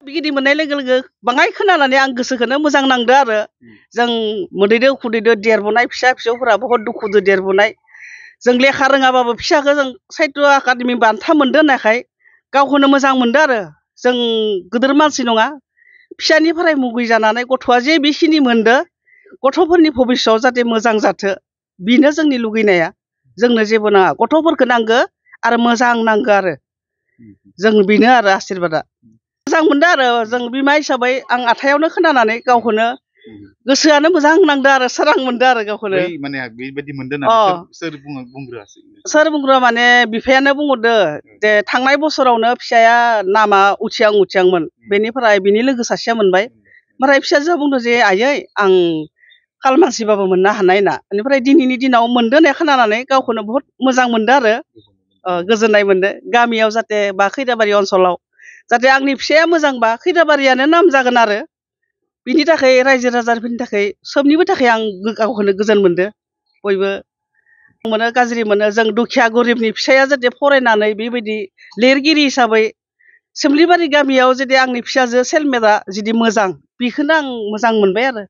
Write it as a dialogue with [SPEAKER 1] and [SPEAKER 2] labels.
[SPEAKER 1] बिगिदि मोननाय लोगो लोगो बाङाय खोनानानै आं गोसोखौनो मोजां नांदो आरो जों मोदैदो खुदैदो देरबोनाय फिसा फिसौफोरा बहुत दुखुदो देरबोनाय जों लेखा रोङाबाबो फिसाखौ जों साहित्य एकाडेमि बान्था मोनदो होननायखाय गावखौनो मोजां मोनदो आरो जों गिदिर मानसि नङा फिसानिफ्राय मुगै जानानै गथ'आ जे बेखिनि मोनदो गथ'फोरनि भबिष्यतआव जाहाथे मोजां जाथो बेनो जोंनि लुगैनाया जोंनो जेबो नाङा गथ'फोरखौ नांगो आरो मोजां नांगो आरो जों बेनो आरो आशिर्बादा मोजां मोनदो आरो जों बिमा हिसाबै आं आथायावनो खोनानानै गावखौनो गोसोआनो मोजां नांदो आरो सोरां मोनदो आरो गावखौनो
[SPEAKER 2] माने बेबायदि मोनदो होननानै सोर बुंग्रोआसै
[SPEAKER 1] सोर बुंग्रो माने बिफायानो बुंहरदो जे थांनाय बोसोरावनो फिसाया नामा उथियांमोन बेनिफ्राय बिनि लोगो सासेया मोनबाय ओमफ्राय फिसाजोआ बुंदो जे आयै आं खाल मानसिबाबो मोननो हानाय ना बेनिफ्राय दिनैनि दिनाव मोनदो होननाय खोनानानै गावखौनो बहुत मोजां मोनदो आरो गोजोननाय मोनदो गामियाव जाहाथे बा खैराबारि ओनसोलाव जाहाथे आंनि फिसाया मोजांबा खैराबारियानो नाम जागोन आरो बिनि थाखाय रायजो राजाफोरनि थाखाय सोबनिबो थाखाय आं गावखौनो गोजोन मोनदो बयबो मोनो गाज्रि मोनो जों दुखिया गरिबनि फिसाया जाहाथे फरायनानै बेबायदि लिरगिरि हिसाबै सोमलिबारि गामियाव जुदि आंनि फिसाजो सेलमेटआ जुदि मोजां बेखौनो आं मोजां मोनबाय आरो